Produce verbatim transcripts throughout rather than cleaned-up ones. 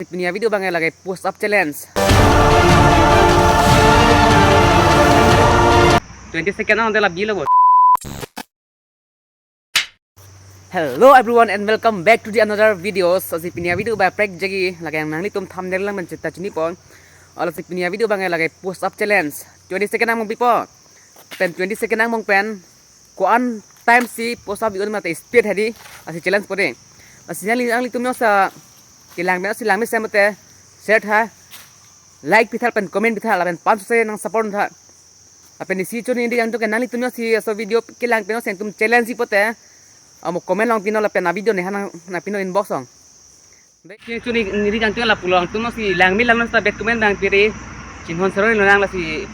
Pini avideo abang ke lake push up challenge. Twenty second ang hote la bilo bo. Hello everyone and welcome back to the another video. So si pini avideo abang prek jagi lake nanglitum thumbnail lang pen chita chinipon. Lasi pini avideo abang ke lake push up challenge. Twenty second angbong pipo. Pen twenty second angbong pen ko-an time si push up un mate speed hedi. Lasi challenge po de. Lasi nangli nanglitum jongsi kelang pen si langme sem mate share tha, like pitha pen comment pitha lapen pansose nang support tha. Lapen isi choni indi jangtung ke nanglitum jongsi laso video kelang pen jongsi nangtum challenge ji pote, amo comment along pinon lapen avideo nephan nang nangpinon inbox along. Dei, chini choni indi jangtung lapulo, nangtum jongsi langme lang non seta bad comment abang piri. Chinghon seroi lo nang lasi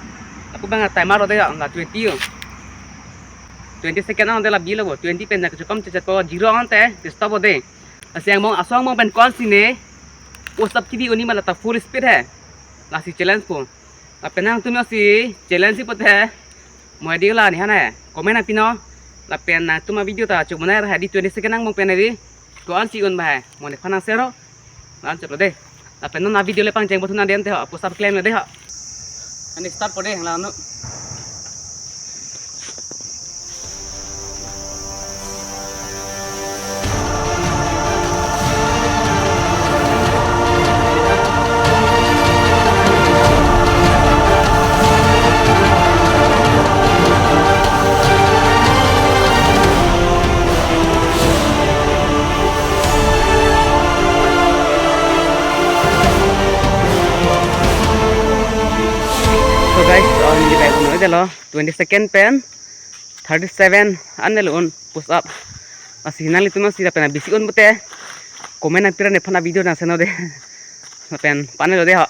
lapu abang timer lo de la twenty yo. Twenty second ang hote la bilo bo, twenty pen na kechokom chechet po, zero ang hote stop bo de. Lasi angbong aso angbong pen ko-an si ne push up kebi un-e ma lata full speed he. Lasi challenge po. Lapen nangtum jongsi challenge ji pote, mo hedi la nephan he comment nangpinon. Lapen nangtum avideo ta chobonai ra hedi twenty second angbong pen hedi. Ko-an si un ba he, mo nephan nang share ho. Nang chot lo de. Lapen non avideo le pangcheng bothu nang den te ho, push up klem lo de ho. Ani start po de la nu. So guys, oh, neli bike un-e detlo, twenty second pen thirty seven an lo un push up. Lasi nanglitum jongsi lapen abisi un pote comment nangpira nephan avideo nang seno de. Lapen pan lo de ho.